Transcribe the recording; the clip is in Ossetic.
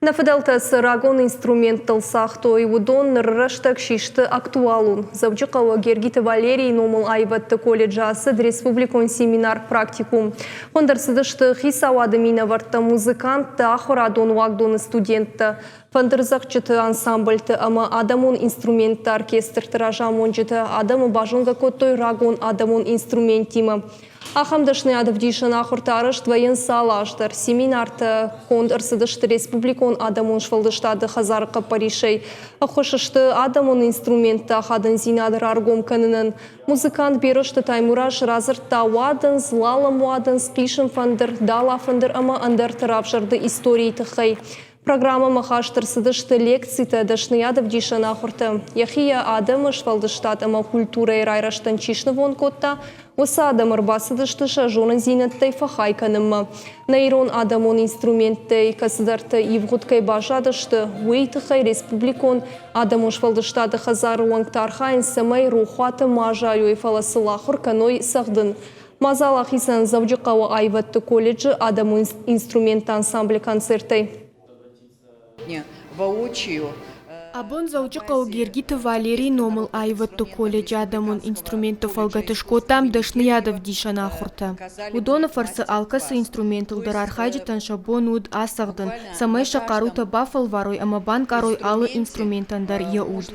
Нӕ фыдӕлтӕ цы рагон инструменттыл цагътой, уыдон ныры рӕстӕг систы актуалон. Дзӕуджыхъӕуы Гергиты Валерийы номыл аивӕдты колледжы ацыд республикон семинар-практикум. Хуынд ӕрцыдысты хицауады минӕвӕрттӕ, музыканттӕ, ахуырадон уагдоны студенттӕ, фӕндырдзӕгъдджыты ансамбльты ӕмӕ адӕмон инструментты оркестрты разамонджытӕ. Адӕмы базонгӕ кодтой рагон адӕмон инструменттимӕ. Ахӕм дӕсныйад ӕвдисӕн ахуыртӕ арӕзт вӕййынц алы аз дӕр. Семинартӕ конд ӕрцыдысты республикон адӕмон сфӕлдыстады хӕдзары хъӕппӕрисӕй. Ӕххуыс сты адӕмон инструментты ахадындзинад раргом кӕнынӕн. Музыкант Берозты Таймураз радзырдта уадындз, лалым уадындз, хъисын фӕндыр, дала фӕндыр ӕмӕ ӕндӕрты равзӕрды историйы тыххӕй. Программӕмӕ хаст ӕрцыдысты лекцитӕ, дӕсныйадӕвдисӕн ахуыртӕ. Йӕхи йӕ адӕмы сфӕлдыстад ӕмӕ культурӕйы райрӕзтӕн чи снывонд кодта, уыцы адӕм ӕрбацыдысты сӕ зонындзинӕдтӕй фӕхай кӕнынмӕ. Нӕ ирон адӕмон инструменттӕй кӕцыдӕртӕ ивгъуыд кӕй баззадысты, уый тыххӕй республикон адӕмон сфӕлдыстады хӕдзары уӕнгтӕ архайынц, цӕмӕй рохуаты ма зайой, фӕлӕ сыл ахуыр кӕной цӕгъдын. Мадзал ахицӕн Дзӕуджыхъӕуы аивӕдты колледжы адӕмон инструментты ансамблы концертӕй. Воочию Абон Дзӕуджыхъӕуы Гергиты Валерийы номыл аивӕдты колледжы адӕмон инструментты фӕлгӕты скодтам дӕсныйадӕвдисӕн ахуыртӕ. Уыдоны фӕрцы алкӕцы инструментыл дӕр архайджытӕн сӕ бон уыд ацӕгъдын, цӕмӕй сӕ хъарутӕ бафӕлварой ӕмӕ банкъарой алы инструментӕн дӕр йӕ уд.